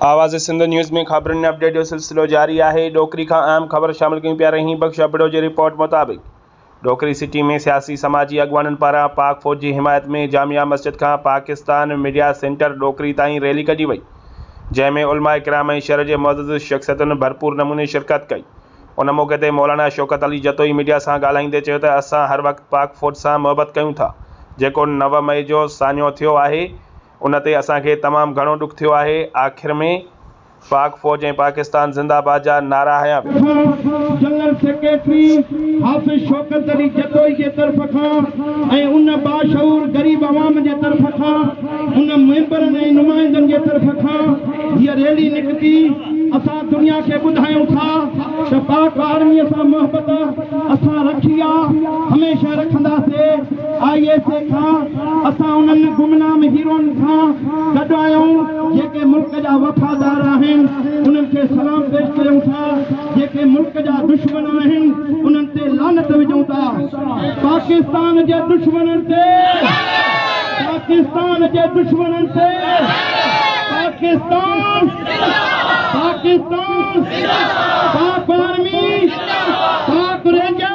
آواز سنڌ نيوز ۾ خبرن ۽ اپڊيٽ جو سلسلو جاري آهي. ڏوڪري کان اهم خبر شامل ڪيون پيا رهين بخش ابڙو جي رپورٽ مطابق ڏوڪري سٽي ۾ سياسي سماجي اڳواڻن پاران پاڪ فوج جي حمايت ۾ جامعه مسجد کان پاڪستان ميڊيا سينٽر ڏوڪري تائين ريلي ڪڍي وئي جنهن ۾ علماء ڪرام ۽ شھر جي معزز شخصيتن ڀرپور نموني شرڪت ڪئي ان موقعي تي مولانا شوڪت علي جتوئي ميڊيا سان ڳالهائيندي چيو ته اسان هر وقت پاڪ فوج سان محبت ڪيون ٿا جيڪو 9 مئي جو سانحو ٿيو آهي ان تي اسان کي تمام گهڻو ڏک ٿيو آهي. آخر ۾ پاڪ فوج ۽ پاڪستان زنده باد جا نعرا هنيا ويا. کان جنرل سيڪريٽري حافظ شوڪت علي جتوئي جي طرف کان ۽ ان باشعور غريب عوام جي طرف کان ان ميمبرن ۽ نمائندن جي طرف کان هيء ريلي نڪتي. اسان دنيا کي ٻڌايون ٿا ته پاڪ آرمي سان محبت اسان رکي آ هميشه رکنداسي. I S اي کان اسان انهن گمنام هيروئن کان گڏ آهيون جيڪي ملڪ جا وفادار آهن، انهن کي سلام پيش ڪريون ٿا، جيڪي ملڪ جا دشمن آهن انهن تي لعنت وجهون ٿا، پاڪستان جي دشمنن تي، پاڪستان جي دشمنن تي، پاڪستان، پاڪستان.